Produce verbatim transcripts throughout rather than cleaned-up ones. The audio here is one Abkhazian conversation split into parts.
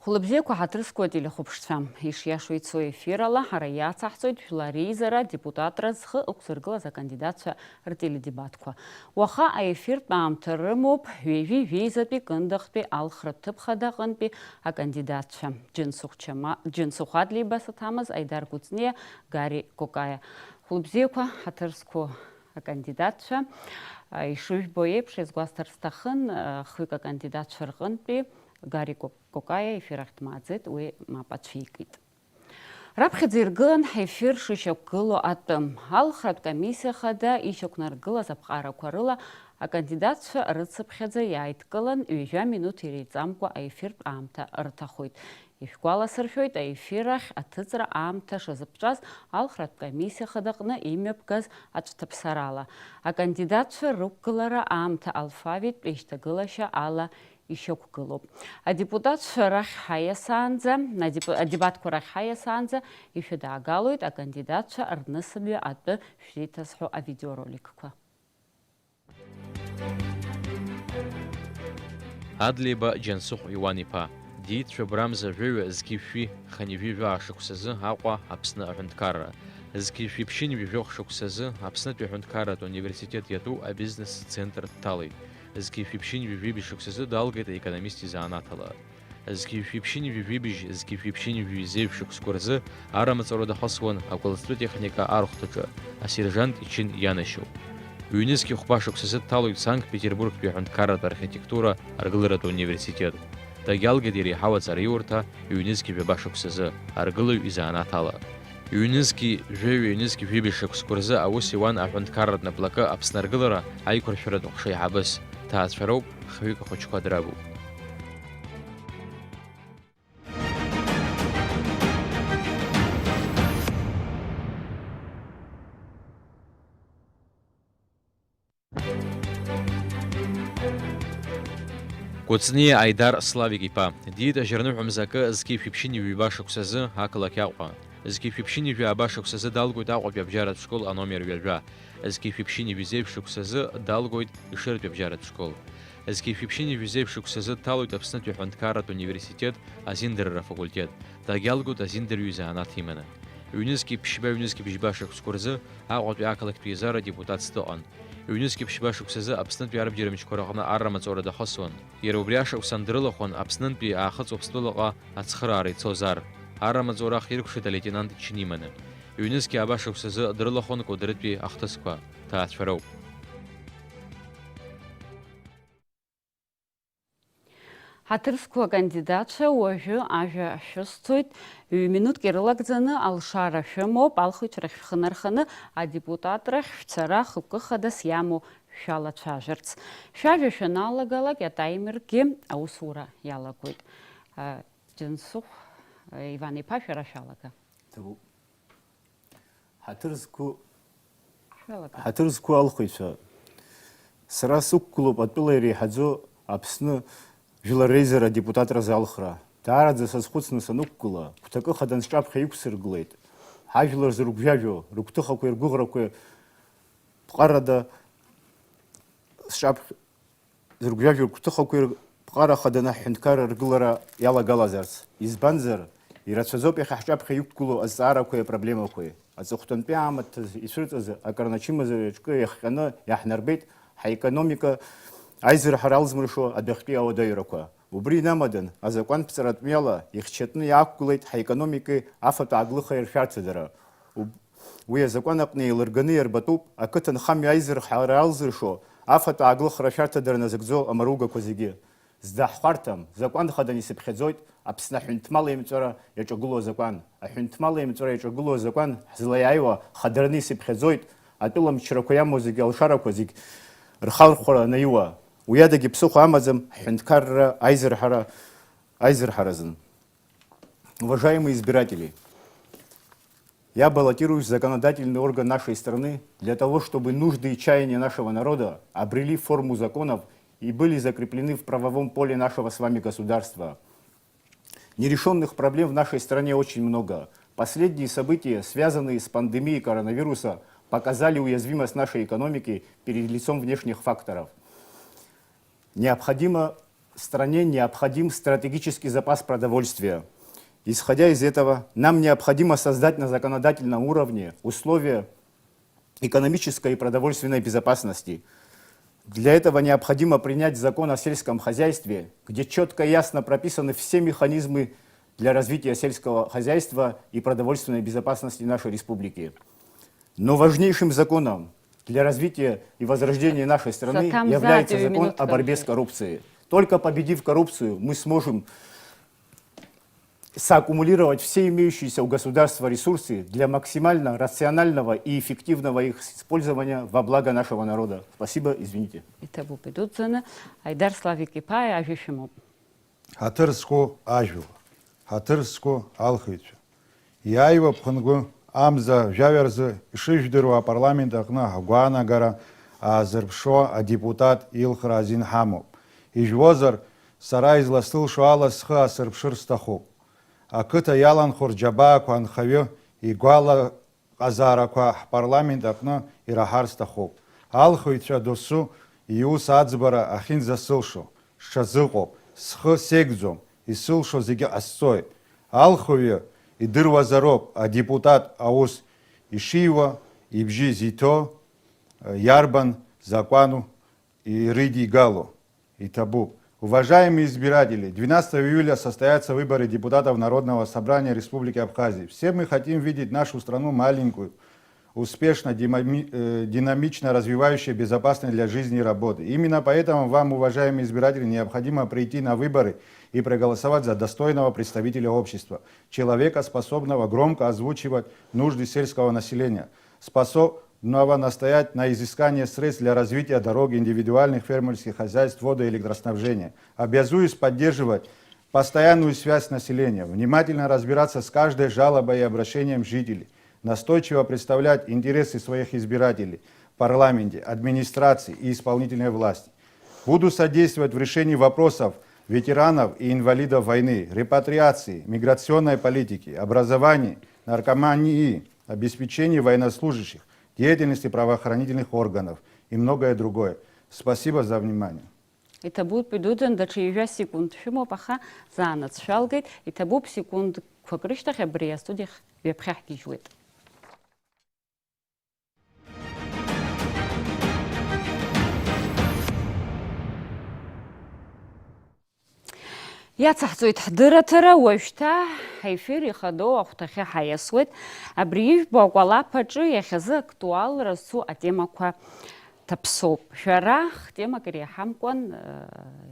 Хәлыбзиақәа, ҳаҭыр зқәу ателехәаԥшцәа, ишиашоу ицо ефирала ҳара иацаҳҵоит жәлар реизара адепутатра зхы ықәзыргылаз акандидатцәа ртеледебатқәа. Уаха аефиртә аамҭа рымоуп ҩажәи жәеизатәи Кындыхтәи алхратә ҭыԥ хада аҟынтәи акандидатцәа Џьансыхә Чама-, Џьансыхә Адлеиба, Саҭамыз, Аидар Кәыҵниа, Гари Кокаиа. Хәлыбзиақәа, ҳаҭыр зқәу акандидатцәа, ишыжәбо еиԥш, иазгәасҭар сҭахын, хҩык акандидатцәа рҟынтәи Гари Ко-, Кокаиа ефир ахь дмааӡеит, уи мап ацәикит. Раԥхьаӡа иргылан ҳефир шышьақәгылоу атәы. Алхратә комиссиа хада ишьақәнаргылаз аԥҟарақәа рыла акандидатцәа рыцыԥхьаӡа иааидкылан, ҩажәа минуҭ иреиҵамкәа аефиртә аамҭа рҭахоит. Ишәгәаласыршәоит, аефир ахь аҭыҵра аамҭа шазыԥҵәаз алхратә комиссиа хадаҟны имҩаԥгаз аҿҭыԥсарала. Акандидатцәа рықәгылара аамҭа алфавиттә еишьҭагылашьа ала ишьақәгылоуп. Адепутатцәа рахь ҳаиасаанӡа, адеп-, адебатқәа рахь ҳаиасаанӡа ишәыдаагалоит акандидатцәа рнысымҩа атәы шәзеиҭазҳәо авидеороликқәа. Адлеиба Џьансыхә Иуан-иԥа, диит шәабрамза жәаҩа зқьи шәи хынҩажәи жәаа шықәсазы Аҟәа, Аԥсны аҳәынҭқарра. Зқьи шәи ԥшьынҩажәи жәохә шықәсазы Аԥснытәи аҳәынҭқарратә университет иатәу абизнес центр дҭалеит. Зқьи шәи ԥшьынҩажәи жәибжь шықәсазы далгеит аекономист изанааҭ ала. Зқьи шәи ԥшьынҩажәи жәибжь, зқьи шәи ԥшьынҩажәи зеижә шықәсқәа рзы арамаҵура дахысуан акәалӡтәы техника архәҭаҿы, асержант ичын ианашьоуп. Ҩнызқьи хәба шықәсазы дҭалоит Санкт-Петербургтәи аҳәынҭқарратә архитектура аргыларатә университет. Дагьалгеит иреиҳау аҵараиурҭа ҩнызқьи жәаба шықәсазы, аргылаҩ изанааҭ ала. Ҩнызқьи жәаҩа, ҩнызқьи жәибжь шықәсқәа рзы аус иуан аҳәынҭқарратә наплакы Аԥсны аргылара аиқәыршәаратә ҟәша еиҳабыс. Ҭаацәароуп, хҩык ахәыҷқәа драбуп. Кәыҵниа Аидар Славик-иԥа, диит ажьырныҳәа мзакы зқьи шәи ԥшьынҩажәи ҩба шықәсазы ақалақь Аҟәа. Зқьи шәи ԥшьынҩажәи ааба шықәсазы далгоит Аҟәатәи абжьаратә школ аномер ҩажәа. Зқьи шәи ԥшьынҩажәи зеижә шықәсазы далгоит Ешыратәи абжьаратә школ. Зқьи шәи ԥшьынҩажәи зеижә шықәсазы дҭалоит Аԥснытәи аҳәынҭқарратә университет азиндырра афакультет, дагьалгоит азиндырҩы изанааҭ иманы. Ҩнызқьи ԥшьба, ҩнызқьи бжьба шықәсқәа рзы Аҟәатәи ақалақьтә еизара адепутатс дыҟан. Ҩнызқьи ԥшьба шықәсазы Аԥснытәи арбџьармчқәа рыҟны арра маҵура дахысуан. Иара убри ашықәсан дрылахәын Аԥснынтәи Аахыҵ Уаԥстәылаҟа ацхыраара ицоз ар. Арра маҵура ахиркәшеит алеитенант чин иманы. Ҩнызқьи ааба шықәсазы дрылахәын Кәыдрытәи ахҭысқәа. Ҭаацәароуп. Ҳаҭыр зқәу акандидатцәа уажәы ажәа шәысҭоит. Ҩ-минуҭк ирылагӡаны алшара шәымоуп, алхыҩцәа рахь шәхы нарханы адепутатрахь шәцара хықәкы хадас иамоу шәалацәажәарц. Шәажәа шәаналагалак, атаймергьы аусура иалагоит. Џьансыхә Иван-иԥа, шәара шәалага. Ҭабуп. Ҳаҭыр зқәу, Шәалага. Ҳаҭыр зқәу алхыҩцәа, сара сықәгылоуп атәыла иреиҳаӡоу Аԥсны Жәлар Реизара адепутатразы алхра. Даараӡа сазхәыцны санықәгыла, гәҭакы хаданы сҿаԥхьа иқәсыргылеит. Ҳажәлар зыргәжәажәо, рыгәҭыхақәеи ргәыӷрақәеи ԥҟарада сҿаԥхьа зыргәжәажәо ргәҭыхақәеи рԥҟара хаданы ҳҳәынҭқарра ргылара иалагалазарц. Избанзар, ирацәаӡоуп иахьа ҳҿаԥхьа иқәгылоу азҵаарақәеи апроблемақәеи. Аҵыхәтәантәи аамҭазы ицәырҵыз акырны ачымазаҩ аҿкы иахҟьаны иаҳнарбеит ҳаекономика аизырҳара алзмыршо адәахьтәи ауадаҩрақәа. Убри инамадан, азакәанԥҵаратә мҩала ихьчатәны иаақәгылеит ҳаекономикеи афатә ааглыхеи ршәарҭадара. Уб-, уи азакәан аҟны еилырганы иарбатәуп ақыҭанхамҩа аизырҳара алзыршо афатә ааглыхра ашәарҭадара назыгӡо амаругақәа зегьы. Зда ҳхәарҭам, закәан хаданы исыԥхьаӡоит Аԥсны аҳәынҭмал еимҵәара иаҿагылоу азакәан. Аҳәынҭмал еимҵәара иаҿагылоу азакәан ҳзлаиааиуа хадараны исыԥхьаӡоит, атәыла мчрақәа иамоу зегьы, алшарақәа зегь рхархәара анаиуа. Уи адагьы ԥсыхәа амаӡам ҳҳәынҭқарра аизырҳара, аизырҳаразын. Уважаемые избиратели, я баллотируюсь в законодательный орган нашей страны для того, чтобы нужды и чаяния нашего народа обрели форму законов и были закреплены в правовом поле нашего с вами государства. Нерешённых проблем в нашей стране очень много. Последние события, связанные с пандемией коронавируса, показали уязвимость нашей экономики перед лицом внешних факторов. Необходимо Стране необходим стратегический запас продовольствия. Исходя из этого, нам необходимо создать на законодательном уровне условия экономической и продовольственной безопасности. Для этого необходимо принять закон о сельском хозяйстве, где четко и ясно прописаны все механизмы для развития сельского хозяйства и продовольственной безопасности нашей республики. Но важнейшим законом для развития и возрождения нашей страны является закон о борьбе с коррупцией. Только победив коррупцию, мы сможем саккумулировать все имеющиеся у государства ресурсы для максимально рационального и эффективного их использования во благо нашего народа. Спасибо, извините. Иҭабуп идуӡӡаны, Аидар Славик-иԥа, ажәа шәымоуп. Ҳаҭыр зқәу ажәлар, ҳаҭыр зқәу алхыҩцәа. Иааиуа ԥхынгәы амза жәаҩа рзы ишыжәдыруа апарламент аҟны ҳгәаанагара аазырԥшуа адепутат илхра азин ҳамоуп. Ижәбозар, сара изласылшо ала схы асырԥшыр сҭахуп. Ақыҭа иаланхо рџьабаақәа анхаҩы игәала ҟазаарақәа ҳпарламент аҟны ираҳар сҭахуп. Алхыҩцәа досу иус аӡбара ахьынӡасылшо, сҽазыҟоуп, схы сеигӡом, исылшо зегьы ҟасҵоит. Алхыҩы идыруазароуп адепутат аус ишиуа, ибжьы зиҭо, иарбан закәану ирыдигало. Иҭабуп. Уважаемые избиратели, двенадцатого июля состоятся выборы депутатов Народного собрания Республики Абхазии. Все мы хотим видеть нашу страну маленькую, успешно, димами-, э, динамично развивающей, безопасной для жизни и работы. Именно поэтому вам, уважаемые избиратели, необходимо прийти на выборы и проголосовать за достойного представителя общества, человека, способного громко озвучивать нужды сельского населения, способного настоять на изыскание средств для развития дорог, индивидуальных фермерских хозяйств, водоэлектроснабжения. Обязуюсь поддерживать постоянную связь с населением, внимательно разбираться с каждой жалобой и обращением жителей, настойчиво представлять интересы своих избирателей в парламенте, администрации и исполнительной власти. Буду содействовать в решении вопросов ветеранов и инвалидов войны, репатриации, миграционной политики, образования, наркомании, обеспечении военнослужащих, деятельности правоохранительных органов и многое другое. Спасибо за внимание. Иҭабуп идуӡӡан, даҽа ҩажәа секунд шәымоуп, аха заанаҵ шәалгеит. Иҭабуп, секундқәак рышьҭахь абри астудиахь ҩаԥхьа ҳгьежьуеит. Иацаҳҵоит ҳдырраҭара, уажәшьҭа ҳефир ихадоу ахәҭахьы ҳаиасуеит. Абри ижәбо акәалаԥ аҿы иахьазы актуалра зцу атемақәа ҭаԥсоуп. Шәара хтемак иреиҳамкәан, э,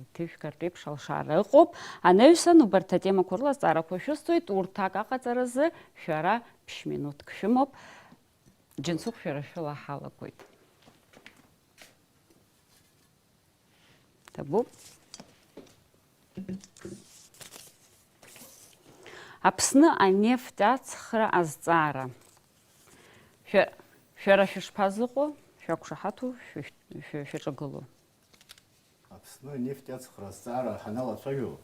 иҭыжәгартә еиԥш алшара ыҟоуп. Анаҩсан убарҭ атемақәа рыла азҵаарақәа шәысҭоит, урҭ акы аҟаҵаразы шәара ԥшь-минуҭк шәымоуп. Џьансыхә, шәара шәыла ҳалагоит. Ҭабуп. Аԥсны анефть ацхра азҵаара. Шәа-, шәара шәышԥазыҟоу, шәақәшаҳаҭу, шәышә-, шәы-, шәаҿагылоу? Аԥсны анефть ацхра азҵаара ҳаналацәажәо,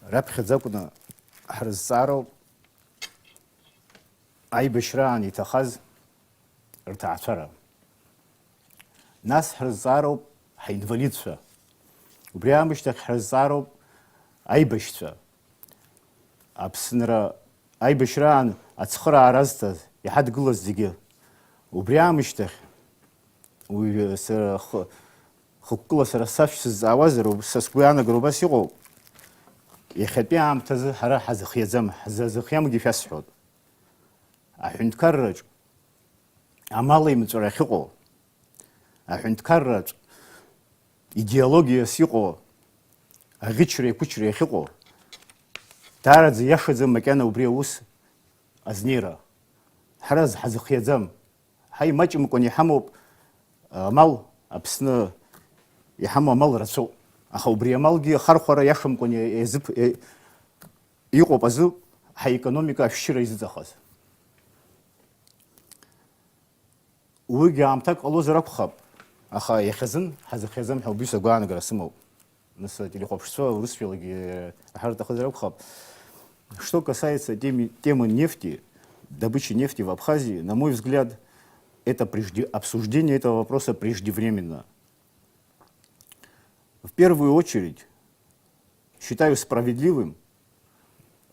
раԥхьаӡа акәны ҳрызҵаароуп аибашьраан иҭахаз рҭаацәара. Нас ҳрызҵаароуп ҳаинвалидцәа. Убри аамышьҭахь ҳрызҵаароуп аибашьцәа. Аԥсынра аибашьраан ацхыраара азҭаз, иҳадгылаз зегьы. Убри аамышьҭахь, уи сара хы-, хықәкыла сара сашә сызҵаауазар, уб-, са сгәы иаанагара убас иҟоуп, иахьатәи аамҭазы ҳара ҳазыхиаӡам, ҳзазыхиамгьы шәасҳәоит. Аҳәынҭқарраҿ амал еимҵәара ахьыҟоу, аҳәынҭқарраҿ идеологиас иҟоу, аӷьычра-еиқәыцәра иахьыҟоу, даараӡа иашаӡам макьана убри аус азнеира. Ҳара ҳазыхиаӡам. Ҳа имаҷымкәан иҳамоуп амал, Аԥсны иҳамоу амал рацәоуп. Аха убри амалгьы ахархәара иашамкәан иазыԥ-, иҟоуп азы ҳаекономика ашәшьыра изыҵахаз. Уигьы аамҭак ҟалозар акәхап, аха иахьазын ҳазыхиаӡам ҳәа убри сагәаанагара сымоуп. Нас ателехәаԥшцәа урысшәалагьы аҳәар рҭахызар акәхап. Что касается теми-, темы нефти, добычи нефти в Абхазии, на мой взгляд, это прежде-, обсуждение этого вопроса преждевременно. В первую очередь считаю справедливым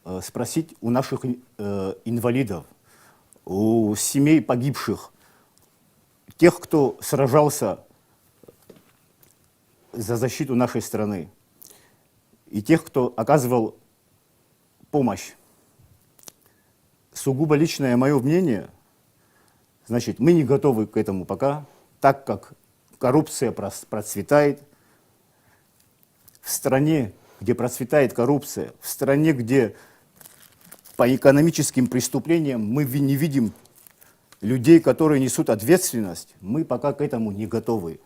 э, спросить у наших э, инвалидов, у семей погибших, тех, кто сражался за защиту нашей страны, и тех, кто оказывал помощь. Сугубо личное мое мнение, значит, мы не готовы к этому пока, так как коррупция процветает, в стране, где процветает коррупция, в стране, где по экономическим преступлениям мы не видим людей, которые несут ответственность, мы пока к этому не готовы.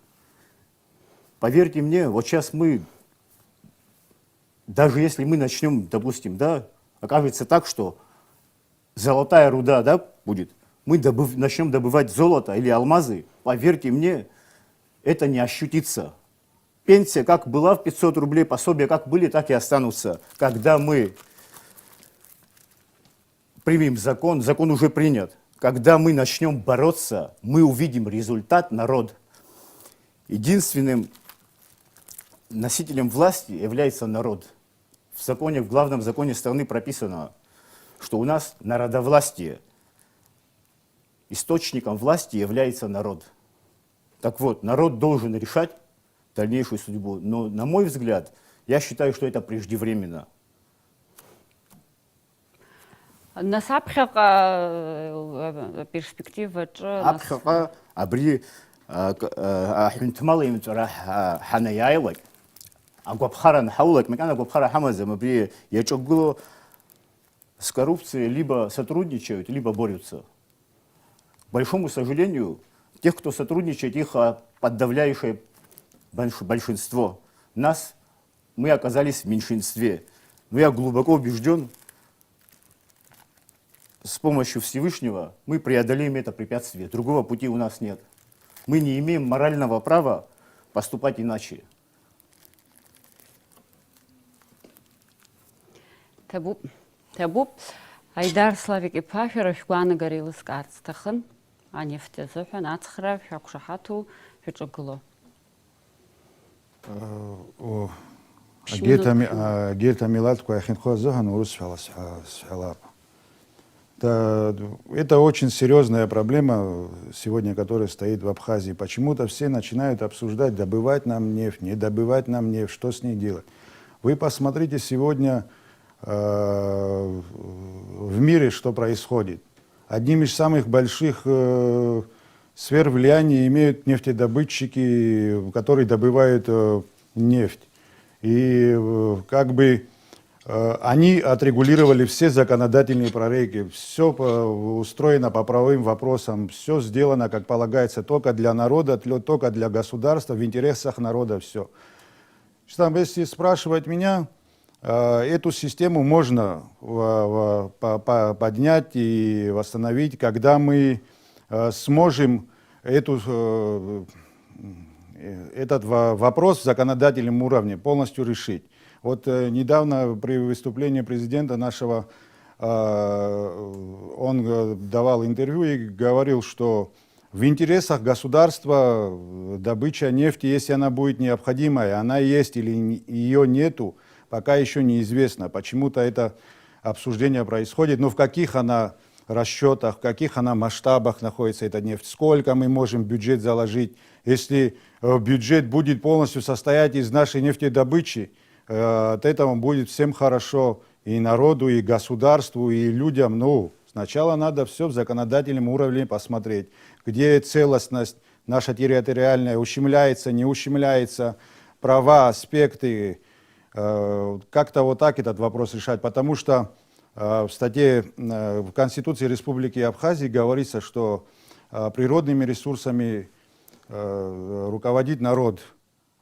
Поверьте мне, вот сейчас мы, даже если мы начнем, допустим, да, окажется так, что золотая руда, да, будет, мы добыв, начнем добывать золото или алмазы, поверьте мне, это не ощутится. Пенсия как была в пятьсот рублей, пособия как были, так и останутся. Когда мы примем закон, закон уже принят, когда мы начнем бороться, мы увидим результат, народ. Единственным носителем власти является народ. В законе, в главном законе страны прописано, что у нас народовластие. Источником власти является народ. Так вот, народ должен решать дальнейшую судьбу. Но, на мой взгляд, я считаю, что это преждевременно. Нас аԥхьаҟа аперспективаҿы аԥхьаҟа абри аҳәынҭмала имҵәара ҳанаиааилак, агәаԥхара анҳаулак, макьана агәаԥхара ҳамаӡам, абри иаҿагыло с коррупцией либо сотрудничают, либо борются. К большому сожалению, тех, кто сотрудничает, их подавляющее большинство. Нас, мы оказались в меньшинстве. Но я глубоко убежден, с помощью Всевышнего мы преодолеем это препятствие. Другого пути у нас нет. Мы не имеем морального права поступать иначе. Ҭабуп, ҭабуп. Аидар Славик-иԥа, шәара шәгәаанагара еилыскаарц сҭахын, анефть азыҳәан ацхраара шәақәшаҳаҭу шәаҿагылоу? Герҭ амилаҭқәа иахьынхо азыҳәан урысшәала сҳәалап. Это очень серьезная проблема сегодня, которая стоит в Абхазии. Почему-то все начинают обсуждать, добывать нам нефть, не добывать нам нефть, что с ней делать. Вы посмотрите сегодня в мире, что происходит. Одним из самых больших сфер влияния имеют нефтедобытчики, которые добывают нефть. И как бы они отрегулировали все законодательные прорехи, все устроено по правовым вопросам, все сделано, как полагается, только для народа, только для государства, в интересах народа все. Там, если спрашивать меня, эту систему можно поднять и восстановить, когда мы сможем эту, этот вопрос в законодательном уровне полностью решить. Вот недавно при выступлении президента нашего он давал интервью и говорил, что в интересах государства добыча нефти, если она будет необходимая, она есть или ее нету, пока еще неизвестно. Почему-то это обсуждение происходит, но в каких она расчетах, в каких она масштабах находится эта нефть, сколько мы можем в бюджет заложить, если бюджет будет полностью состоять из нашей нефтедобычи, от этого будет всем хорошо, и народу, и государству, и людям. Ну, сначала надо все в законодательном уровне посмотреть, где целостность наша территориальная ущемляется, не ущемляется, права, аспекты. Как-то вот так этот вопрос решать, потому что в статье, в Конституции Республики Абхазии говорится, что природными ресурсами руководит народ,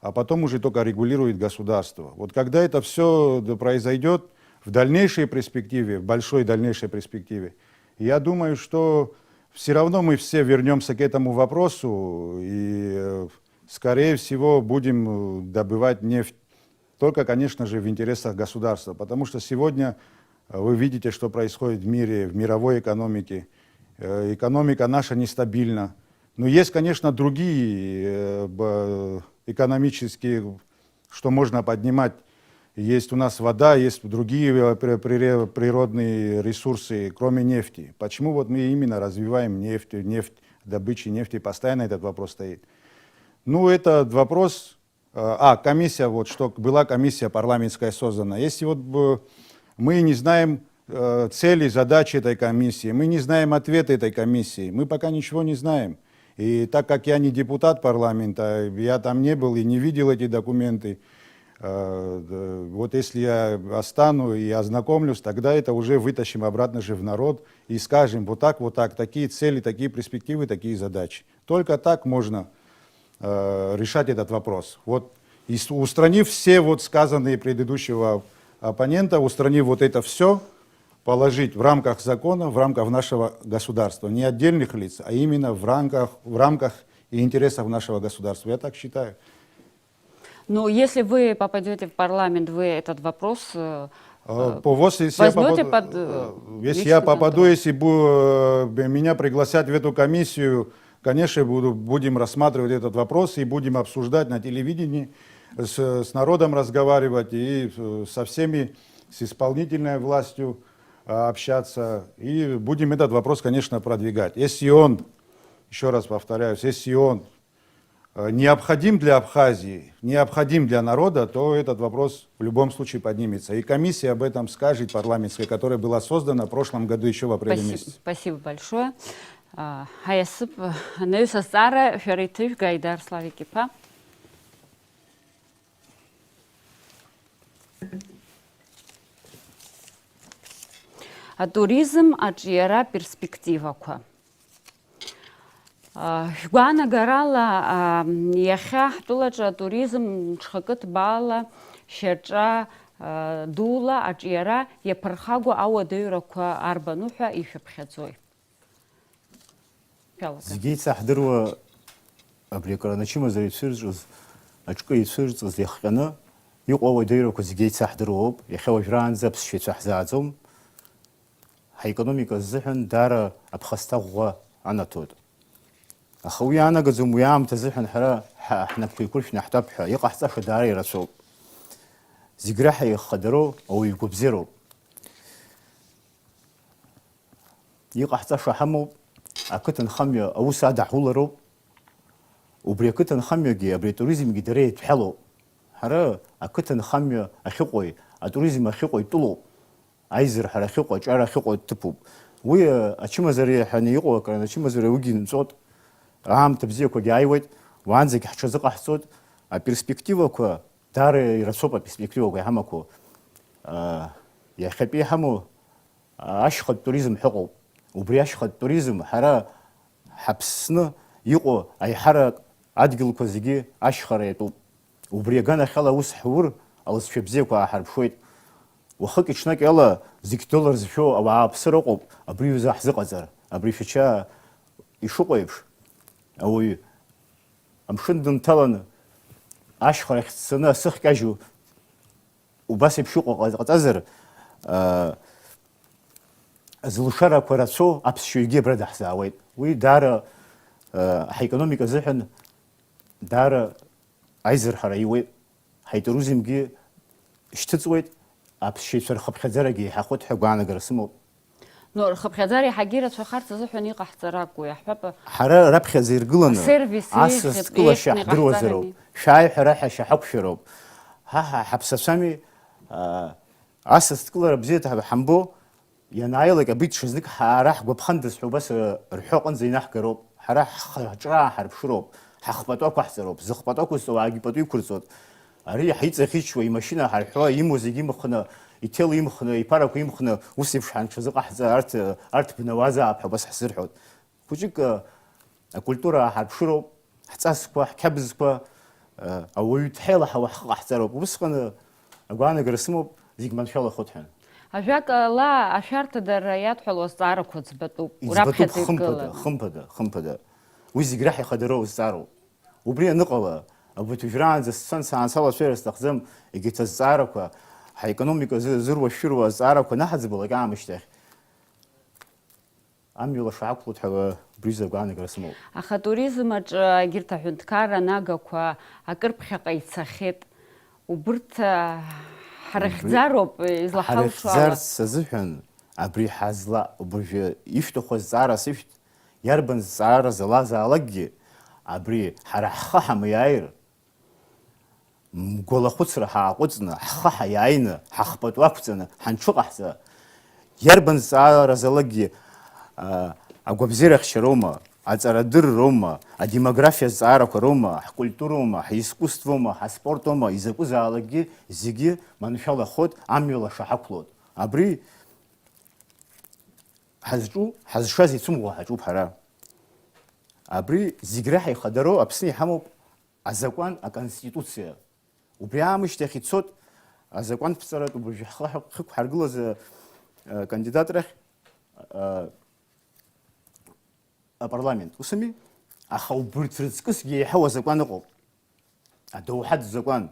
а потом уже только регулирует государство. Вот когда это все произойдет в дальнейшей перспективе, в большой дальнейшей перспективе, я думаю, что все равно мы все вернемся к этому вопросу и, скорее всего, будем добывать нефть. Только, конечно же, в интересах государства, потому что сегодня вы видите, что происходит в мире, в мировой экономике. Экономика наша нестабильна. Но есть, конечно, другие экономические, что можно поднимать. Есть у нас вода, есть другие, э, при- прире- природные ресурсы, кроме нефти. Почему вот мы именно развиваем нефть, нефть, добычи нефти, постоянно этот вопрос стоит. Ну, этот вопрос, э, а, комиссия, вот что была комиссия парламентская создана. Если вот бы мы не знаем э, цели, задачи этой комиссии, мы не знаем ответы этой комиссии, мы пока ничего не знаем. И так как я не депутат парламента, я там не был и не видел эти документы, э, вот если я остану и ознакомлюсь, тогда это уже вытащим обратно же в народ и скажем: вот так, вот так, такие цели, такие перспективы, такие задачи. Только так можно э, решать этот вопрос. Вот, и с- устранив все вот сказанные предыдущего оппонента, устранив вот это все, положить в рамках закона, в рамках нашего государства, не отдельных лиц, а именно в рамках, в рамках и интересов нашего государства. Я так считаю. Ну, если вы попадете в парламент, вы этот вопрос э, Э, по- вот если я возьмёте попаду, под, э, э, если личный я попаду, контроль? Если бу- э, меня пригласят в эту комиссию, конечно, буду, будем рассматривать этот вопрос и будем обсуждать на телевидении, с, с народом разговаривать и э, со всеми, с исполнительной властью э, общаться. И будем этот вопрос, конечно, продвигать. Если он, еще раз повторяюсь, если он э, необходим для Абхазии, необходим для народа, то этот вопрос в любом случае поднимется. И комиссия об этом скажет, парламентская, которая была создана в прошлом году еще в апреле Спасибо, месяце. Спасибо большое. А, Ҳаиасып анаҩс азҵаара шәара иҭыжәга, Аидар Славик-иԥа. Атуризм аҿиара перспективақәа. А, шәгәаанагарала, а, иахьа ҳтәылаҿы атуризм ҽхакы ҭбаала шьаҿа, а, дула аҿиара иаԥырхагоу ауадаҩрақәа арбану ҳәа ишәыԥхьаӡои? Шәалаган. Зегьы еицаҳдыруа абри акранычымазара ицәырҵыз, аҿкы ицәырҵыз иахҟьаны иҟоу ауадаҩрақәа зегьы еицаҳдыруа ауп. Иахьа уажәраанӡа аԥсшьаҩцәа ҳзааӡом. Ҳаекономика азыҳәан даара аԥхасҭа ӷәӷәа анаҭоит. Аха уи иаанагаӡом уи аамҭа азыҳәан ҳара ҳа-, ҳнапқәа еиқәыршәны ҳтәап ҳәа, иҟаҳҵаша даара ирацәоуп. Зегь реиҳа ихадароу ауаҩ игәабзиароуп. Иҟаҳҵаша ҳамоуп, ақыҭанхамҩа аус адаҳулароуп. Убри ақыҭанхамҩагьы, абри атуризмгьы дара еидҳәалоуп. Ҳара ақыҭанхамҩа ахьыҟои, атуризм ахьыҟои тәылоуп. Аизырҳара ахьыҟоу, аҿиара ахьыҟоу ҭыԥуп. Уи, ачымазара иаҳәаны иҟоу акранычымазара уигьы нҵәоит. Аамҭа бзиақәагьы ааиуеит, уаанӡагь ҳҽазыҟаҳҵоит. Аперспективақәа даара ирацәоуп, аперспективақәа иҳамақәоу. Иахьатәи иҳамоу ашьхатә туризм ҳәа ыҟоуп. Убри ашьхатә туризм ҳара ҳаԥсны иҟоу аиҳарак адгьылқәа зегьы ашьхара иатәуп. Убри аганахьала аус ҳур, алҵшәа бзиақәа ааҳарԥшуеит. Уахыки-ҽнаки ала зегь долар зшәо ауаа аԥсыр ыҟоуп, абри аҩыза ҳзыҟаҵар, абри Шәача ишыҟоу еиԥш, ауаҩы амшын дынҭаланы, ашьхарахь дцаны асы хкьажьу, убас еиԥш иҟоу ҟа-, ҟаҵазар, аа, зылшарақәа рацәоу аԥсшьаҩгьы абра даҳзаауеит. Уи даара, аа, ҳаекономика азыҳәан даара аизырҳара иуеит. Ҳаитуризмгьы шьҭыҵуеит, аԥсшьаҩцәа рхыԥхьаӡарагьы еиҳахоит ҳәа агәаанагара сымоуп. Ну, рхыԥхьаӡара иаҳагьы ирацәахарц азыҳәан иҟаҳҵар акәу, иаҳҳәап. Ҳара раԥхьаӡа иргыланы Асервис асас еиӷьыз, ҭкылашьа еиӷьны ҳдыруазароуп. иҟаҳҵарами? Шәааи ҳәа раҳәашьа ҳақәшәароуп. Ҳа ҳа ҳаԥсацәами, аа, асас ҭкылара бзиа ҳамбо, ианааилак абри ҽазнык ҳара ҳгәаԥхандаз ҳәа убас, э, рҳәо аҟынӡа инаҳгароуп. Ҳара ҳхы-, ҳҿра ааҳарԥшыроуп, ҳахпату ақәаҳҵароуп, зыхпату ақәызҵо ауаагьы пату иқәырҵоит. Ари ҳиҵаӷьычуа, имашьына ҳарҳәуа, имоу зегьы имхны, иҭел имхны, иԥарақәа имхны, ус еиԥш ҳанҽазыҟаҳҵа, арҭ, э, арҭ бнауазаап ҳәа убас ҳзырҳәоит. Хәыҷык, э, акультура ааҳарԥшыроуп, ҳҵасқәа, ҳқьабзқәа, э, ауаҩы дҳаилаҳауа ҳхы ҟаҳҵароуп. Убысҟан, э, агәаанагара сымоуп, зегь маншәалахоит ҳәа. Ажәакала, ашәарҭадара иадҳәалоу азҵаарақәа ӡбатәуп, Иӡбатәуп раԥхьаӡа хымԥада, иргыланы. Хымԥада, хымԥада. Уи зегь реиҳа ихадароу азҵаароуп. Убри аныҟала, абырҭ уажәраанӡа сцан саан салацәажәар сҭахӡам, егьырҭ азҵаарақәа, ҳаекономика зы-, зыруашәшәыруа азҵаарақәа анаҳаӡбалак аамышьҭахь, амҩа лаша ҳақәлоит ҳәа убри азы агәаанагара сымоуп. Аха атуризм аҿы егьырҭ аҳәынҭқарра нагақәа акыр ԥхьаҟа ицахьеит. Убырҭ, а, ҳарыхьӡароуп, излаҳалшо ала. Ҳарыхьӡарц азыҳәан абри ҳазла-, уажәы ишәҭаху азҵаара сышәҭ, иарбан зҵаара залазаалакгьы, абри ҳара ҳхы ҳамаиааир, мгәалахәыцра ҳааҟәыҵны, ҳхы ҳаиааины, ҳахпату ақәҵаны ҳанҽыҟаҳҵа, иарбан зҵаара залакгьы, а, агәабзиарахьчароума, аҵарадырроума, адемографиа зҵаарақәа роума, ҳкультуроума, ҳискусствоума, ҳаспортоума, изакәызаалакгьы зегьы маншәалахоит, амҩа лаша ҳақәлоит. Абри ҳазҿу, ҳазшаз ицәымӷу ҳаҿуп ҳара. Абри зегь реиҳа ихадароу Аԥсны иҳамоуп азакәан, аконституциа. Убри аамышьҭахь ицоит азакәанԥҵаратә, уажәы ҳхы ҳақәҳаргылаз, э, кандидат рахь, э, апарламент. Усами? Аха убырҭ рыҵкысгьы еиҳау азакәан ыҟоуп. Адоуҳатә закәан,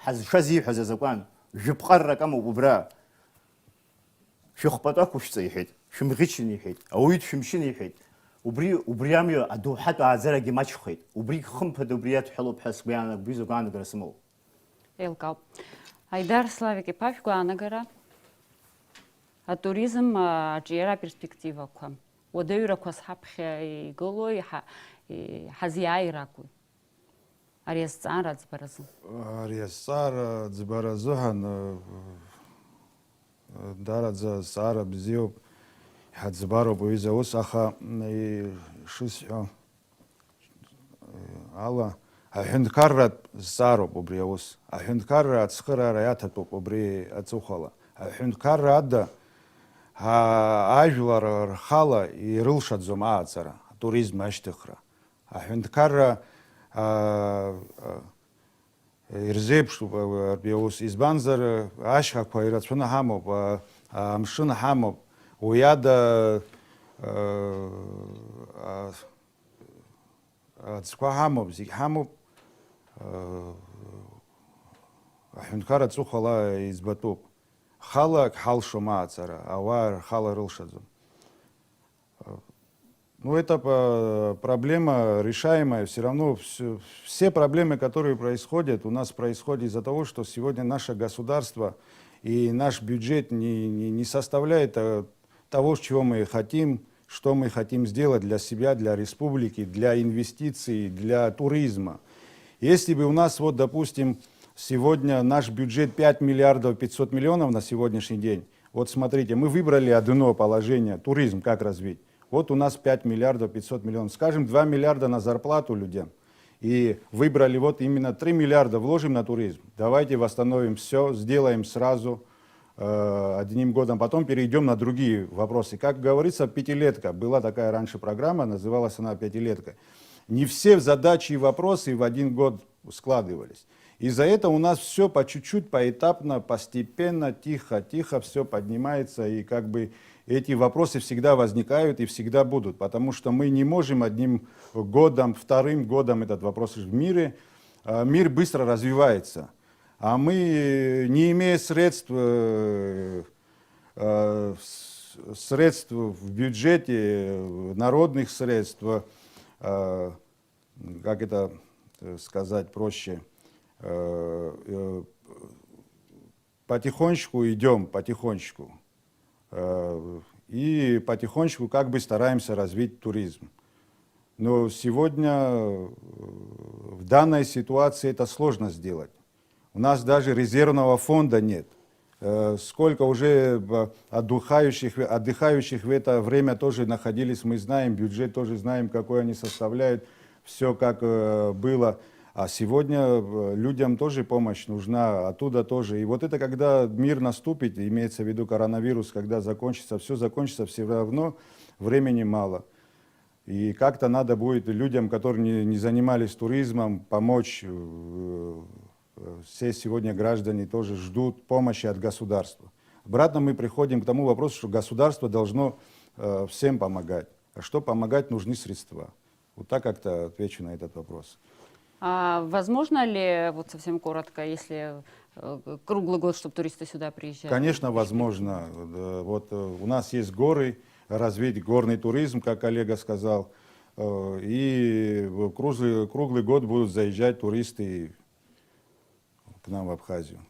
ҳазшаз ииҳәаз азакәан, жәаԥҟаррак амоуп убра. Шәыхпату ақәышәҵа, иҳәеит, шәымӷьычын, иҳәеит, ауаҩы дшәымшьын, иҳәеит. Убри, убри амҩа адоуҳатә ааӡарагьы маҷхеит. Убригь хымԥада убри иадҳәалоуп ҳәа сгәы иаанагоит, сгәы иаанагара сымоуп. Еилкаауп. Аидар Славик-иԥа, шәгәаанагара атуризм, а, аҿиара аперспективақәа, уадаҩрақәас ҳаԥхьа игылои, иҳа-, иҳазиааир акәи? Ари азҵаара аӡбаразы. Ари азҵаара аӡбара азыҳәан, э, даараӡа азҵаара бзиоуп, иҳаӡбароуп уи изы аус, аха, м, и-, шысҳәо, э, ала, аҳәынҭқарратә зҵаароуп убри аус. Аҳәынҭқарра ацхыраара иаҭатәуп убри аҵыхәала. Аҳәынҭқарра ада, а, ажәлар рхала ирылшаӡом ааҵара, атуризм ашьҭыхра. Аҳәынҭқарра, аа, аа, ирзеиԥштәуп, аа, абри аус. Избанзар, ашьхақәа ирацәаны ҳамоуп, аа, аа, амшын ҳамоуп, уи ада, аа, аа, аӡқәа ҳамоуп, зегь ҳамоуп, аа, аҳәынҭқарра аҵыхәала иӡбатәуп. Хала ак ҳалшом ааҵара, ауаа рхала рылшаӡом. Ну, это, э, проблема решаемая. Всё равно всё, все проблемы, которые происходят, у нас происходят из-за того, что сегодня наше государство и наш бюджет не, не, не составляет, э, того, чего мы хотим, что мы хотим сделать для себя, для республики, для инвестиций, для туризма. Если бы у нас, вот, допустим, сегодня наш бюджет пять миллиардов пятьсот миллионов на сегодняшний день, вот смотрите, мы выбрали одно положение, туризм как развить. Вот у нас пять миллиардов пятьсот миллионов, скажем, два миллиарда на зарплату людям. И выбрали, вот именно три миллиарда вложим на туризм. Давайте восстановим всё, сделаем сразу, э, одним годом. Потом перейдём на другие вопросы. Как говорится, пятилетка. Была такая раньше программа, называлась она пятилетка. Не все задачи и вопросы в один год складывались. Из-за этого у нас всё по чуть-чуть, поэтапно, постепенно, тихо-тихо всё поднимается, и как бы эти вопросы всегда возникают и всегда будут, потому что мы не можем одним годом, вторым годом этот вопрос в мире, э, мир быстро развивается, а мы, не имея средств, э, э, с-, средств в бюджете, э, народных средств, э, как это, э, сказать проще, э, э, потихонечку идём, потихонечку. Э, и потихонечку как бы стараемся развить туризм. Но сегодня, э, в данной ситуации это сложно сделать. У нас даже резервного фонда нет. Э, сколько уже, э, отдыхающих, отдыхающих в это время тоже находились, мы знаем, бюджет тоже знаем, какой они составляют, всё как, э, было. А сегодня, э, людям тоже помощь нужна, оттуда тоже. И вот это, когда мир наступит, имеется в виду коронавирус, когда закончится, всё закончится, всё равно времени мало. И как-то надо будет людям, которые не, не занимались туризмом, помочь, э, э, все сегодня граждане тоже ждут помощи от государства. Обратно мы приходим к тому вопросу, что государство должно, э, всем помогать. А что помогать, нужны средства. Вот так как-то отвечу на этот вопрос. А возможно ли, вот совсем коротко, если, э, круглый год, чтоб туристы сюда приезжали? Конечно, возможно. Э, вот, э, у нас есть горы, развить горный туризм, как коллега сказал, э, и в круглый, круглый год будут заезжать туристы. Нам в Абхазию.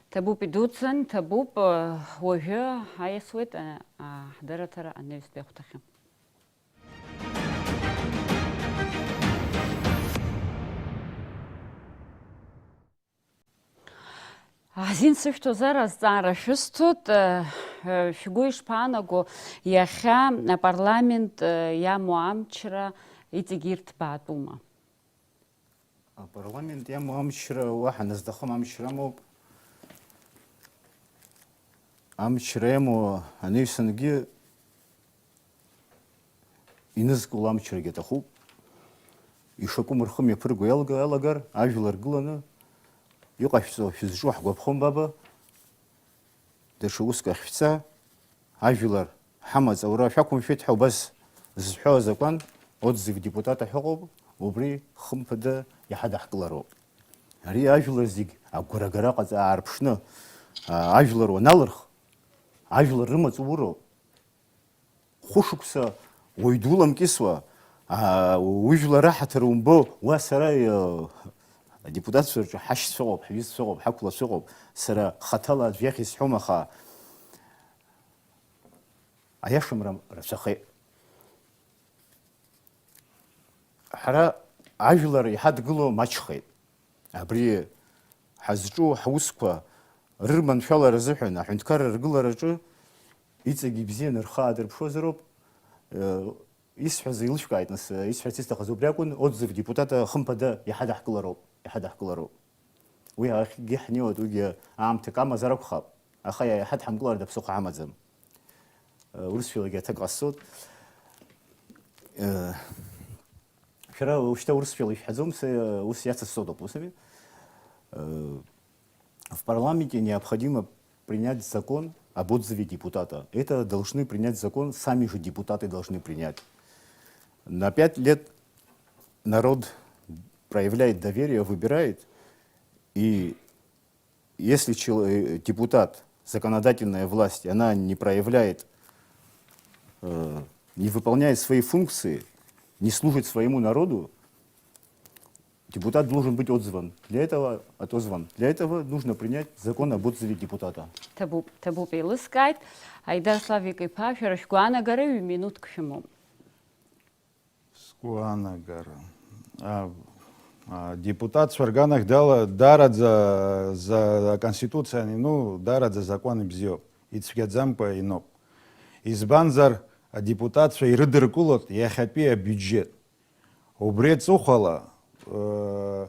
Ҭабуп, идуцан, ҭабуп, уажәы ҳаиасуеит аҳдырраҭара анаҩстәи ахәҭахьы. Азин сышәҭозар, азҵаара шәысҭоит. Шәгәы ишԥаанаго, иахьа апарламент иамоу амчра иҵегь ирҭбаатәума? Апарламент иамоу амчра уаҳа назҭахым амчра амоуп. Амчра иамоу анаҩсангьы инызкыло амчрагьы аҭахуп. Ишакәым рхы мҩаԥырго иалга-, иалагар, ажәлар гыланы, иҟашәҵо шәызҿу ҳгәаԥхом, баба, даҽа уск ахь шәца, ажәлар ҳамаҵ аура шәақәымшәеит ҳәа убас зҳәо азакәан, отзыв депутата ҳәа ыҟоуп, убри хымԥада иҳадаҳкылароуп. Ари ажәлар зегь агәрагара ҟаҵа аарԥшны, а, ажәлар уаналырх, ажәлар рымаҵ уроуп. Хәышықәса уаҩ дуламкьысуа, аа, ужәлар раҳаҭыр умбо, уа сара, э, адепутатцәа рҿы ҳашьцәа ыҟоуп, ҳҩызцәа ыҟоуп, ҳақәлацәа ыҟоуп, сара хаҭала аӡә иахь исҳәом, аха аиашамра рацәахеит. Ҳара ажәлар иҳадгыло маҷхеит. Абри ҳазҿу ҳусқәа рырманшәалара азыҳәан аҳәынҭқарра ргылараҿы иҵегь ибзианы рхы аадырԥшуазароуп. Э, исҳәаз еилышәкааит, нас, э, исҳәарц исҭахыз убри акәын, отзыв депутата хымԥада иҳадаҳкылароуп, иҳадаҳкылароуп. Уи ахьгьы ҳнеиуеит, уигьы аамҭак амазар акәхап, аха иаҳа дҳамкылар даԥсыхәа ҳамаӡам. Э, урысшәалагьы аҭак ҟасҵоит. Э, Шәара уажәшьҭа урысшәала ишәҳәаӡом, сара ус иацысҵоит ауп, усами? Э, В парламенте необходимо принять закон об отзыве депутата. Это должны принять закон, сами же депутаты должны принять. На пять лет народ проявляет доверие, выбирает, и Если чел- э, депутат, законодательная власть, она не проявляет, э, не выполняет свои функции, не служит своему народу, депутат должен быть отзван. Для этого, отозван. Для этого нужно принять закон об отзыве депутата. Ҭабуп, ҭабуп, еилыскааит. Аидар Славик-иԥа, шәара шәгәаанагара ҩ-минуҭк шәымоуп. Сгәаанагара. А, а, депутатцәа рганахь дала-, даараӡа за-, аконституциа анину, даараӡа азакәан ибзиоуп, ицәгьаӡамкәа иноуп. Избанзар, адепутатцәа ирыдыркылоит иахьатәи абиуџьет. Убри аҵыхәала, э,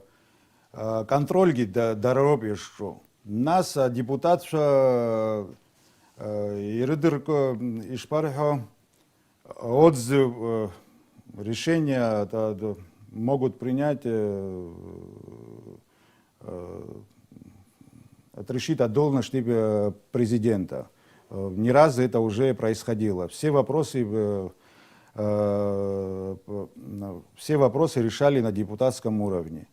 э, контрольгьы да-, дара роуп ишҿу. Нас адепутатцәа, э, ирыдыркы-, ишԥарҳәо, отзыв, э, решения, это, д-, могут принять, э, э, отрешить от должности, э, президента. Э, не раз это уже происходило. Все вопросы, э, э, п-, м, все вопросы решали на депутатском уровне.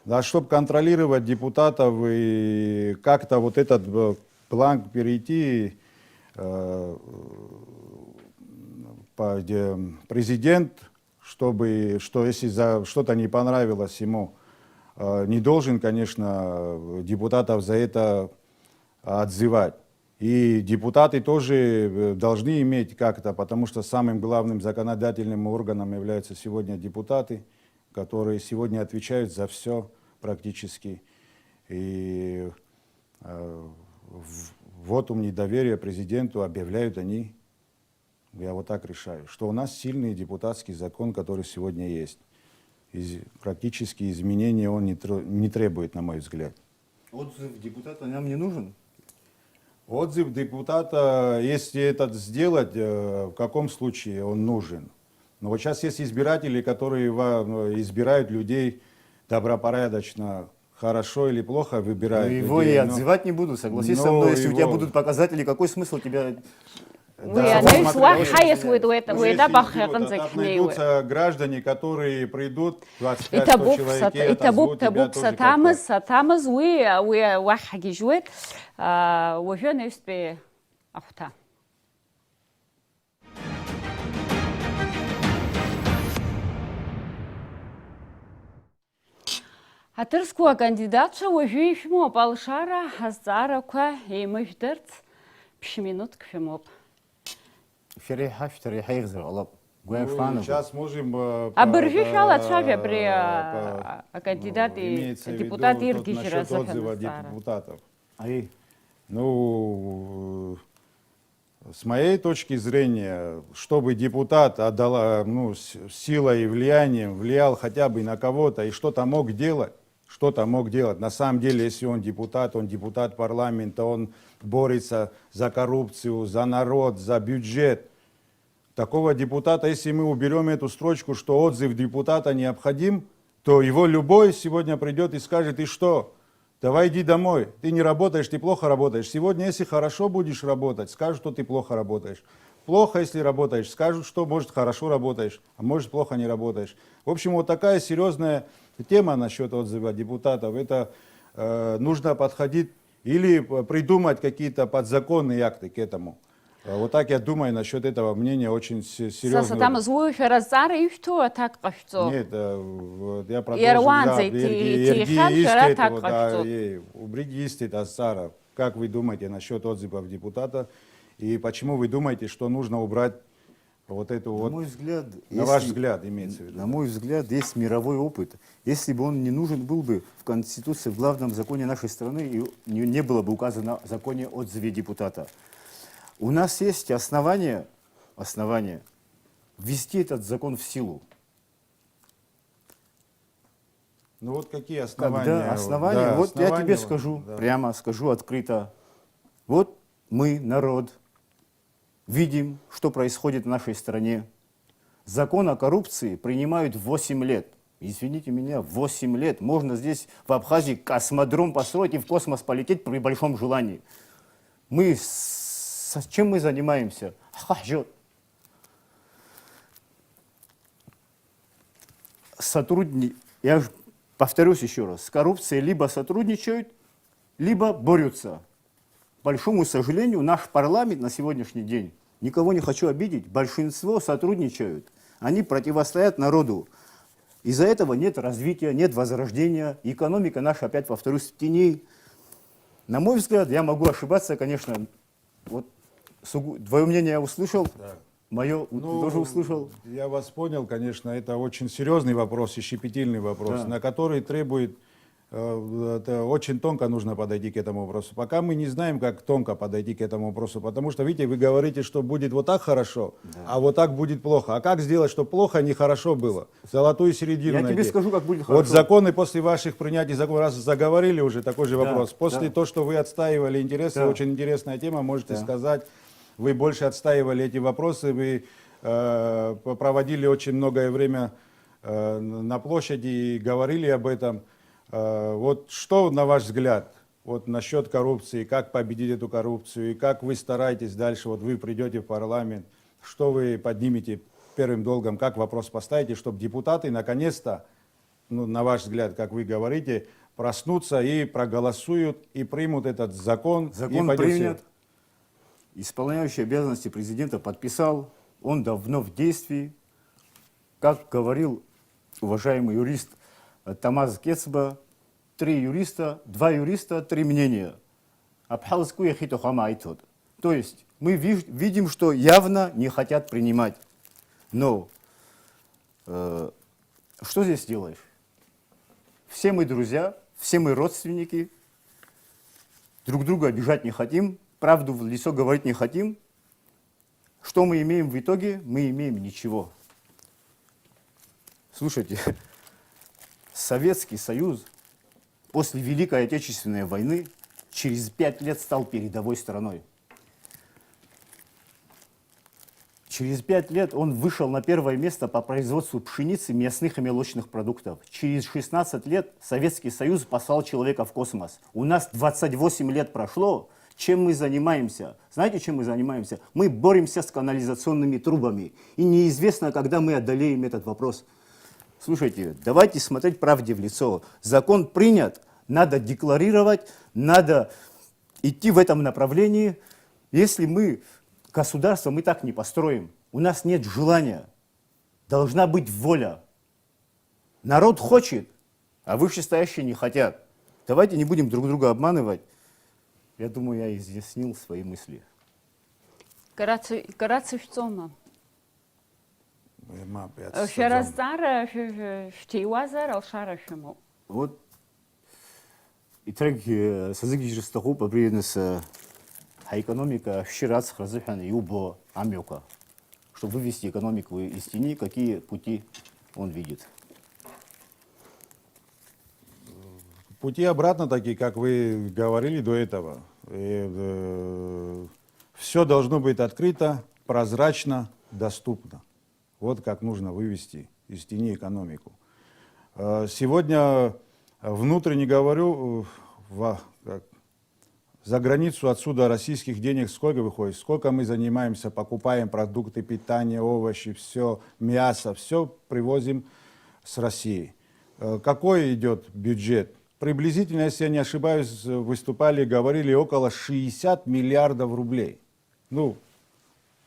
Да, чтоб контролировать депутатов и как-то вот этот, э, план перейти, э, по-, де-, президент, чтобы, что если за что-то не понравилось ему, э, не должен, конечно, депутатов за это отзывать. И депутаты тоже, э, должны иметь как-то, потому что самым главным законодательным органом являются сегодня депутаты, которые сегодня отвечают за всё практически. И, э, в-, вотум недоверия президенту объявляют они. Я вот так решаю, что у нас сильный депутатский закон, который сегодня есть. Из-, практически изменения он не тр-, не требует, на мой взгляд. Отзыв депутата нам не нужен? Отзыв депутата, если этот сделать, э, в каком случае он нужен? Но вот сейчас есть избиратели, которые ва-, избирают людей добропорядочно, хорошо или плохо выбирают. Ну, его людей, и но отзывать не буду, согласись со мной, если у тебя будут показатели, какой смысл тебя... Уи анаҩс уа ҳаиасуеит уи аетап аҟынӡагь ҳнеиуеит. Найдутся граждане, которые придут, двадцать пять человек, и отозвут тебя тоже как-то. Иҭабуп, иҭабуп, саҭамыз, саҭамыз, уи, уи уахь ҳгьежьуеит. Уажәы анаҩстәи ахәҭа. Аҭыр зқәу акандидатцәа уажәы ишәымоуп алшара, азҵаарақәа еимыжәдарц ԥшь-минуҭк шәымоуп. Шәара иҳашәҭар иаҳа еиӷьзар ҟалап. Гәаҩа Ну, шәаанагоит. Сейчас можем, э, по-, Абыржәы по-, шәалацәажәа абри, а, по-, а, акандидат ну, и имеется в виду адепутат тот иргьежьра насчёт азыҳәан отзыва азҵаара. Депутатов. Аиеи. Ну, с моей точки зрения, чтобы депутат, одола-, ну, с силой и влиянием влиял хотя бы на кого-то и что-то мог делать, что-то мог делать. На самом деле, если он депутат, он депутат парламента, он борется за коррупцию, за народ, за бюджет. Такого депутата, если мы уберём эту строчку, что отзыв депутата необходим, то его любой сегодня придёт и скажет: «И что? Давай иди домой. Ты не работаешь, ты плохо работаешь». Сегодня, если хорошо будешь работать, скажут, что ты плохо работаешь. Плохо, если работаешь, скажут, что, может, хорошо работаешь, а может, плохо не работаешь. В общем, вот такая серьёзная тема насчёт отзыва депутатов. Это, э, нужно подходить или п-, придумать какие-то подзаконные акты к этому. Э, вот так я думаю насчёт этого мнения, очень се-, серьёзный. Саса Тамаз, уи шәара азҵаара ишәҭо аҭак ҟашәҵо. Нет, э, вот я продолжу, Иара уаанӡа да, иҭи-, Ергьы, иҭихьан, Ергьы шәара истеит, аҭак вот, да, ҟашәҵо. Э, убригьы истеит азҵаара. Как вы думаете насчёт отзывов депутата? И почему вы думаете, что нужно убрать вот эту На вот, мой взгляд, на ваш если, взгляд, имеется в виду, на да. мой взгляд, есть мировой опыт. Если бы он не нужен был бы в Конституции, в главном законе нашей страны, и не, не было бы указано в законе отзыве депутата. У нас есть основания, основания ввести этот закон в силу. Ну вот какие основания? Когда основания? Да, вот я тебе основания, скажу, да. Прямо скажу открыто. Вот мы, народ, видим, что происходит в нашей стране. Закон о коррупции принимают восемь лет. Извините меня, восемь лет. Можно здесь, в Абхазии, космодром построить и в космос полететь при большом желании. Мы с-, с чем мы занимаемся? Ҳхы ҳжьоит. Сотрудни-, я ж повторюсь ещё раз, с коррупцией либо сотрудничают, либо борются. К большому сожалению, наш парламент на сегодняшний день, никого не хочу обидеть, большинство сотрудничают. Они противостоят народу. Из-за этого нет развития, нет возрождения. Экономика наша, опять повторюсь, в тени. На мой взгляд, я могу ошибаться, конечно, вот сугу-, твоё мнение я услышал, Да. моё у-, Ну, тоже услышал. Я вас понял, конечно, это очень серьёзный вопрос и щепетильный вопрос, Да. на который требует, э, это очень тонко нужно подойти к этому вопросу. Пока мы не знаем, как тонко подойти к этому вопросу, потому что, видите, вы говорите, что будет вот так хорошо, Да. а вот так будет плохо. А как сделать, чтобы плохо и нехорошо было? Золотую середину Я тебе найти. скажу, как будет Вот хорошо. законы после ваших принятий закон, раз заговорили уже, такой же Да, вопрос. После да. того, что вы отстаивали интересы, Да. очень интересная тема, можете Да. сказать, вы больше отстаивали эти вопросы, вы, э, п-, проводили очень многое время, э, н-, на площади и говорили об этом. Э, вот что, на ваш взгляд, вот насчёт коррупции, как победить эту коррупцию, и как вы стараетесь дальше, вот вы придёте в парламент, что вы поднимете первым долгом, как вопрос поставите, чтоб депутаты наконец-то, ну, на ваш взгляд, как вы говорите, проснутся и проголосуют, и примут этот закон, и Закон пойдёт в силу? принят, исполняющий обязанности президента подписал, он давно в действии. Как говорил уважаемый юрист, э, Тамаз Кецба, три юриста, два юриста, три мнения. Аԥҳал зқәу иахьиҭаху амааиҭоит. То есть мы виж-, видим, что явно не хотят принимать. Но, э, что здесь делаешь? Все мы друзья, все мы родственники, друг друга обижать не хотим, правду в лицо говорить не хотим. Что мы имеем в итоге? Мы имеем ничего. Слушайте, Советский Союз после Великой Отечественной войны через пять лет стал передовой страной. Через пять лет он вышел на первое место по производству пшеницы, мясных и молочных продуктов. Через шестнадцать лет Советский Союз послал человека в космос. У нас двадцать восемь лет прошло. Чем мы занимаемся? Знаете, чем мы занимаемся? Мы боремся с канализационными трубами. И неизвестно, когда мы одолеем этот вопрос. Слушайте, давайте смотреть правде в лицо. Закон принят, надо декларировать, надо идти в этом направлении. Если мы государство, мы так не построим. У нас нет желания. Должна быть воля. Народ хочет, А вышестоящие не хотят. Давайте не будем друг друга обманывать. Я думаю, я изъяснил свои мысли. Караци-, карацишәҵома? Уи мап, Шәара иацәцаӡом. Азҵаара шәы-, шәы-, шәҭиуазар, алшара шәымоуп. Вот. Иҭрагь, э, сазыгьежьыр сҭахуп, абри аныс, э, ҳаекономика ашәшьыра ацхра азыҳәан иубо амҩақәа, чтобы вывести экономику из тени, какие пути он видит? Пути обратно такие, как вы говорили до этого. И, э, всё должно быть открыто, прозрачно, доступно. Вот как нужно вывести из тени экономику. Э, сегодня внутренне говорю, э, во-, как, за границу отсюда российских денег сколько выходит, сколько мы занимаемся, покупаем продукты питания, овощи, всё, мясо, всё привозим с России. Э, какой идёт бюджет? Приблизительно, если я не ошибаюсь, выступали, говорили около шестьдесят миллиардов рублей. Ну,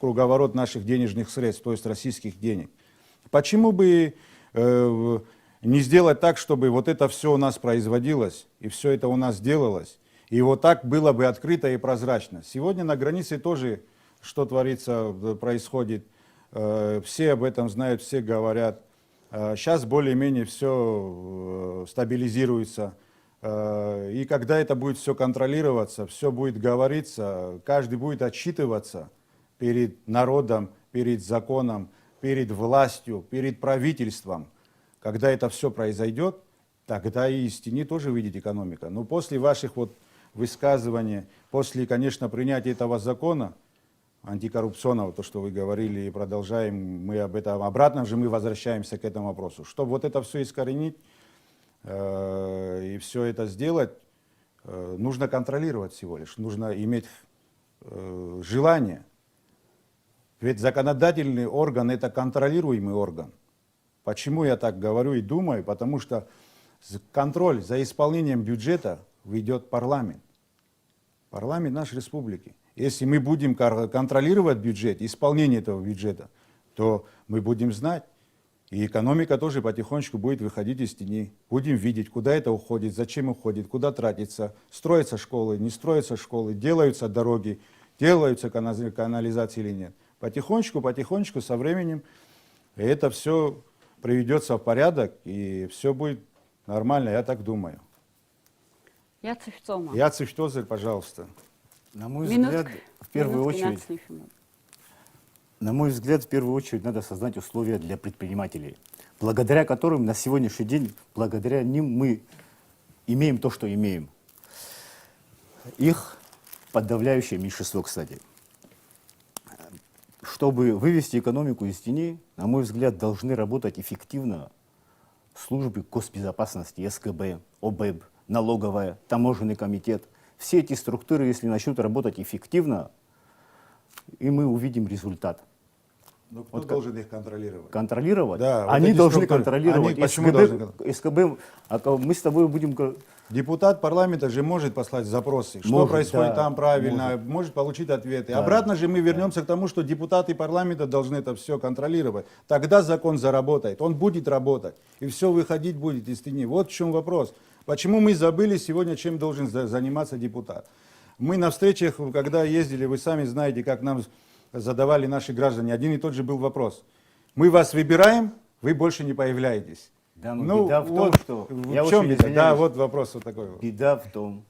круговорот наших денежных средств, то есть российских денег. Почему бы, э, не сделать так, чтобы вот это всё у нас производилось, и всё это у нас делалось, и вот так было бы открыто и прозрачно? Сегодня на границе тоже, что творится, э, происходит, э, все об этом знают, все говорят. Э, щас более-менее всё, э, стабилизируется. Э, и когда это будет всё контролироваться, всё будет говориться, каждый будет отчитываться перед народом, перед законом, перед властью, перед правительством. Когда это всё произойдёт, тогда и из тени тоже выйдет экономика. Но после ваших вот высказываний, после, конечно, принятия этого закона, антикоррупционного, то, что вы говорили, и продолжаем, мы об этом, обратно же мы возвращаемся к этому вопросу. Чтобы вот это всё искоренить, э, и всё это сделать, э, нужно контролировать всего лишь, нужно иметь, э, желание. Ведь законодательный орган — это контролируемый орган. Почему я так говорю и думаю? Потому что з-, контроль за исполнением бюджета ведёт парламент. Парламент нашей республики. Если мы будем кар-, контролировать бюджет, исполнение этого бюджета, то мы будем знать, и экономика тоже потихонечку будет выходить из тени. Будем видеть, куда это уходит, зачем уходит, куда тратится, строятся школы, не строятся школы, делаются дороги, делаются каназ-, канализации или нет. Потихонечку, потихонечку, со временем это всё приведётся в порядок, и всё будет нормально, я так думаю. Иацышәҵома? Иацышәҵозар, пожалуйста. На мой Минутк-, взгляд, в первую минутк очередь, инацны шәымоуп. На мой взгляд, в первую очередь надо создать условия для предпринимателей, благодаря которым на сегодняшний день, благодаря ним мы имеем то, что имеем. Их подавляющее меньшинство, кстати. Чтобы вывести экономику из тени, на мой взгляд, должны работать эффективно службы госбезопасности, СГБ, ОБЭП, налоговая, таможенный комитет. Все эти структуры, если начнут работать эффективно, и мы увидим результат. Но кто Вот ка-, должен их контролировать? Контролировать? Да, вот они эти должны структуры. Контролировать. Они почему СГБ, должны кон- СГБ, а ка-, мы с тобой будем ко- Депутат парламента же может послать запросы, что Может, происходит да, там правильно, может. Может получить ответы. Да, Обратно же мы да. Вернёмся к тому, что депутаты парламента должны это всё контролировать. Тогда закон заработает, он будет работать, и всё выходить будет из тени. Вот в чём вопрос. Почему мы забыли сегодня, чем должен за- заниматься депутат? Мы на встречах, когда ездили, вы сами знаете, как нам задавали наши граждане, один и тот же был вопрос. Мы вас выбираем, вы больше не появляетесь. Да, ну, Ну, беда в том, вот что, в я чём очень беда? Да, извиняюсь. Вот вопрос вот такой вот. Беда в том,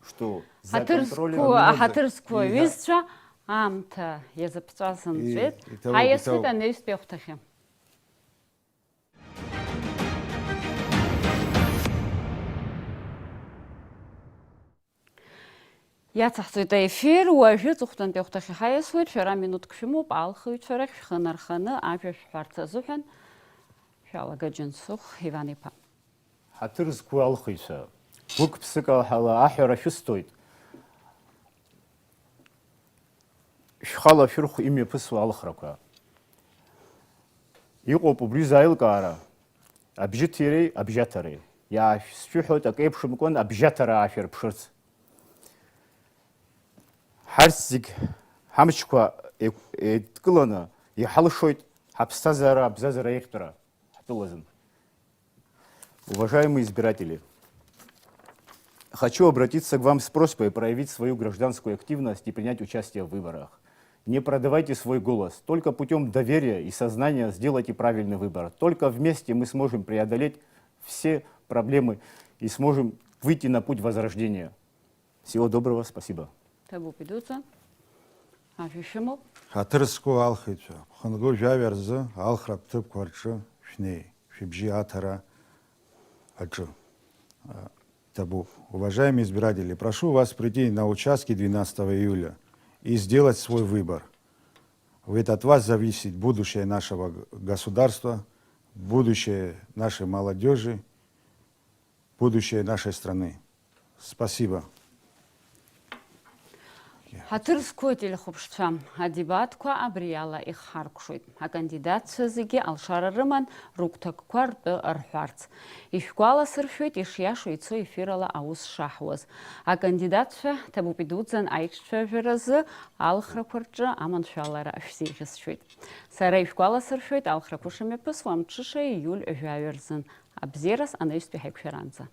что за Ҳаҭыр контролем зқәу, не может ҳаҭыр зқәу И да. Аҩызцәа аамҭа иазыԥҵәаз И- нҵәеит. и того, и Ҳаиасуеит того. Анаҩстәи ахәҭахьы. Иацаҳҵоит аефир, уажәы аҵыхәтәантәи ахәҭахь иҳаиасуеит, шәара минуҭк шәымоуп, алхыҩцәа рахь шәхы нарханы ажәа шәҳәарц азыҳәан. Шәалагаџьынсух Иван-иԥа. Ҳаҭыр зқәу алхыҩцәа, гәык-ԥсык аҳәала аҳәара шәысҭоит. Шәхала шәырхә имҩаԥысуа алхрақәа. Иҟоуп убри рзы аилкаара, абжьыҭиреи абжьаҭареи. Иаашәсшәыҳәоит акы еиԥшымкәан абжьаҭара аашәырԥшырц. Ҳарҭ зегь ҳамчқәа еиқә-, еидкыланы иҳалшоит ҳаԥсҭазаара абзазара еиӷьтәра ҳтәылазын. Уважаемые избиратели, хочу обратиться к вам с просьбой проявить свою гражданскую активность и принять участие в выборах. Не продавайте свой голос. Только путем доверия и сознания сделайте правильный выбор. Только вместе мы сможем преодолеть все проблемы и сможем выйти на путь возрождения. Всего доброго, спасибо. Ҭабуп идуӡӡан. Ажәа шәымоуп. Ҳаҭыр зқәу алхыҩцәа, бхынҳәы жәаҩа рзы алхратә ҭыԥқәа рҿы шәнеи, шәыбжьы аҭара аҿы. Ҭабуп. Уважаемые избиратели, прошу вас прийти на участки двенадцатого июля и сделать свой выбор. Ведь от вас зависит будущее нашего г- государства, будущее нашей молодежи, будущее нашей страны. Спасибо. Ҳаҭыр зқәу ателехәаԥшцәа, адебатқәа абриала ихҳаркәшоит. Акандидатцәа зегьы алшара рыман рыгәҭакқәа ртәы рҳәарц. Ишәгәаласыршәоит ишиашоу ицо ефирала аус шаҳуаз. Акандидатцәа, ҭабуп идуӡӡан аиҿцәажәаразы алхрақәа рҿы аманшәалара шәзеиӷьасшьоит. Сара ишәгәаласыршәоит алхрақәа шымҩаԥысуа амҽыша ииуль жәаҩа рзын. Абзиараз анаҩстәи ҳаиқәшәаранӡа.